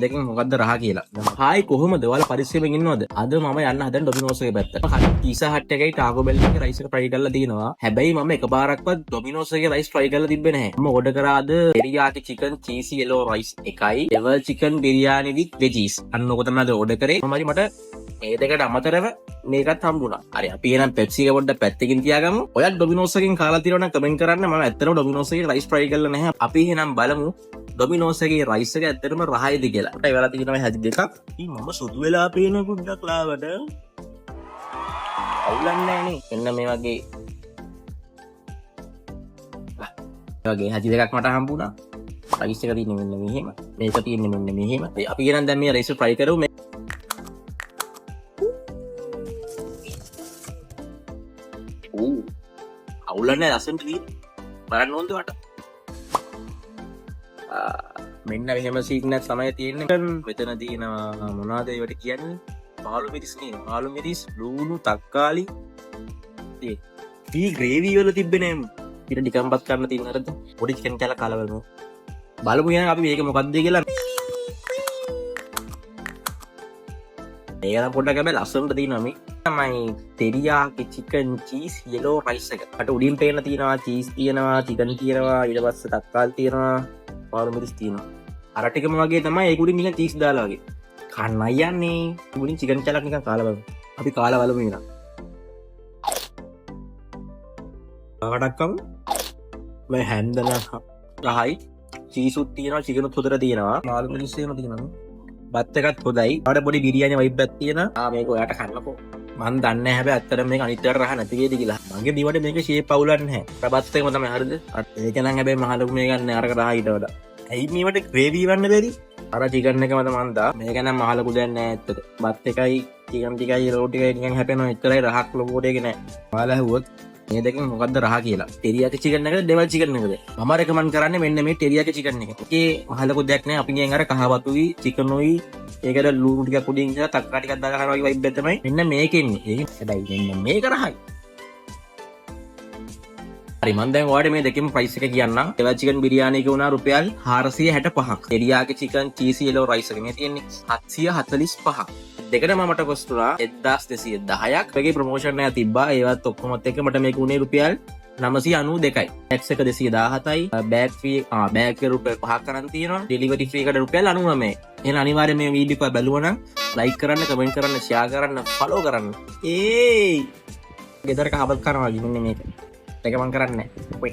දෙකෙන් මොකද්ද රහ කියලා. හායි, කොහොමද ඔයාලා පරිස්සමෙන් ඉන්නවද? අද මම යන්න හදන ඩොමිනෝස් එකේ පැත්තට. කලින් පීසා හට් එකයි ටාකෝ බෙල් එකේ රයිස් එක ට්‍රයි කරලා තිනවා. හැබැයි මම එකපාරක්වත් ඩොමිනෝස් එකේ රයිස් ට්‍රයි කරලා තිබ්බේ නැහැ. මම ඕඩර් කරා අද ටෙරියාකි චිකන් චීසි යෙලෝ රයිස් එකයි ඩෙවල් චිකන් බිරියානි විත් වෙජීස්. අන්න ඕක තමයි අද ඕඩර් කරේ. මම හරි මට මේ දෙකට අමතරව මේකත් හම්බුණා. හරි, අපි එහෙනම් පෙප්සි එක පොඩ්ඩක් පැත්තකින් තියාගමු. ඔයත් ඩොමිනෝස් එකෙන් කාලා තියෙනවා නම් කමෙන්ට් කරන්න. මම ඇත්තටම ඩොමිනෝස් එකේ රයිස් ට්‍රයි කරලා නැහැ. අපි එහෙනම් බලමු ඩොමිනෝස් එකේ රයිස් එක ඇත්තටම රහයිද කියලා. මට වෙලා තියෙනවා හැදි දෙකක්. ඉතින් මම සුදු වෙලා පේන පොඩ්ඩක් ලාවට. අවුලක් නැහැ නේ. මෙන්න මේ වගේ මේ වගේ හැදි දෙකක් මට හම්බුණා. රයිස් එක තියෙන්නේ මෙන්න මෙහෙම. මේක තියෙන්නේ මෙන්න මෙහෙම. අපි එහෙනම් දැන් මේ රයිස් ට්‍රයි කරමු. ඌ අවුලක් නැහැ, ලස්සනට තියෙන්නේ. බලන්න ඕනද වට? මෙන්න මෙහෙම සීන් එකක් තමයි තියෙන්නේ. මෙතන තියෙනවා මොනවද ඒවට කියන්නේ? මාළු මිරිස් නේ. මාළු මිරිස්, ලූණු, තක්කාලි. ඒ පී ග්‍රේවි වල තිබ්බේ නෑ. ඊට නිකන් බත් ගන්න තියෙන හරිද? පොඩි චිකන් කෑල්ලක් කාලා බලමු. බලමු එහෙනම් අපි මේක මොකක්ද කියලා. මේක නම් පොඩ්ඩක් හැබැයි ලස්සනට තියෙනවා. මේ තමයි ටෙරියාකි චිකන් චීස් යෙලෝ රයිස් එක. අට උඩින් පේන තියෙනවා චීස් තියෙනවා, චිකන් තියෙනවා, ඊට පස්සේ තක්කාලි තියෙනවා, මාළු මිරිස් තියෙනවා. අර ටිකම වගේ තමයි, ඒක උඩින් නිකන් චීස් දාලා වගේ. කන්නයි යන්නේ. උඩින් චිකන් කැලක් නිකන් කාලා බලමු. අපි කාලා බලමු එහෙනම්. කටක් කමු. මේ හැන්දන රහයි. චීසුත් තියෙනවා, චිකනුත් හොඳට තියෙනවා. මාළු මිරිස් එහෙම තියෙනවා. බත් එකත් හොඳයි. අර පොඩි බිරියානි වයිබ් එකක් තියෙනවා. ආ, මේක ඔයාට කන්නකෝ. මං දන්නේ නැහැ හැබැයි ඇත්තටම මේක අනිත් ඒවාට රහ නැති වේද කියලා. මගේ දිවට මේක ෂේප් අවුලක් නැහැ. අර බත් එකම තමයි, හරිද? අර ඒක නම් හැබැයි මහ ලොකු මේකක් නෑ, අරක රහ ඊට වඩා. ඇයි මේවට ග්‍රේවි වන්න බැරි? අර චිකන් එකම තමයි මං දා. මේක නම් මහ ලොකු දෙයක් නෑ ඇත්තට. බත් එකයි චිකන් ටිකයි රෝටි ටිකයි නිකන් හැපෙනවා එච්චරයි, රහක් ලොකුවට ඒක නෑ. ඔයාලා ඇහුවොත් මේ දෙකෙන් මොකද්ද රහ කියලා. ටෙරියාකි චිකන් එකද ඩෙවල් චිකන් එකද? මම රෙකමන්ඩ් කරන්නේ මෙන්න මේ ටෙරියාකි චිකන් එක. ඒකේ මහ ලොකු දෙයක් නෑ. අපි නිකන් අර කහවතුයි චිකනුයි ඒකට ලුණු ටිකක් උඩින් ඉඳලා තක්කාලි ටිකක් දාලා කරනවා වගේ වයිබ් එක තමයි මෙන්න මේකෙන්නේ. ඒක හැබැයි මෙන්න මේක රහයි. හරි, මං දැන් ඔයාලට මේ දෙකෙම ප්‍රයිස් එක කියන්නම්. ඩෙවල් චිකන් බිරියානි එක වුණා රුපියල් 465ක්. ටෙරියාකි චිකන් චීසි යෙලෝ රයිස් එක මේ තියෙන්නේ 745ක්. දෙකටම මට කොස්ට් වුණා 1210ක්. වගේ ප්‍රොමෝෂන් එකක් තිබ්බා. ඒවත් ඔක්කොමත් එක්ක මට මේක උනේ රුපියල් 992යි. ටැක්ස් එක 217යි. බෑග් ෆී, බෑග් එක රුපියල් 5ක් අරන් තියෙනවා. ඩෙලිවරි ෆී එකට රුපියල් 99. එහෙනම් අනිවාර්යයෙන් මේ වීඩියෝ එක බැලුවා නම් ලයික් කරන්න, කමෙන්ට් කරන්න, ෂෙයා කරන්න, ෆලෝ කරන්න. ඒයි ගෙදර කහබත් කරනවා වගේ මෙන්න මේක. ඒක මං කරන්නේ නැහැ. ඔය.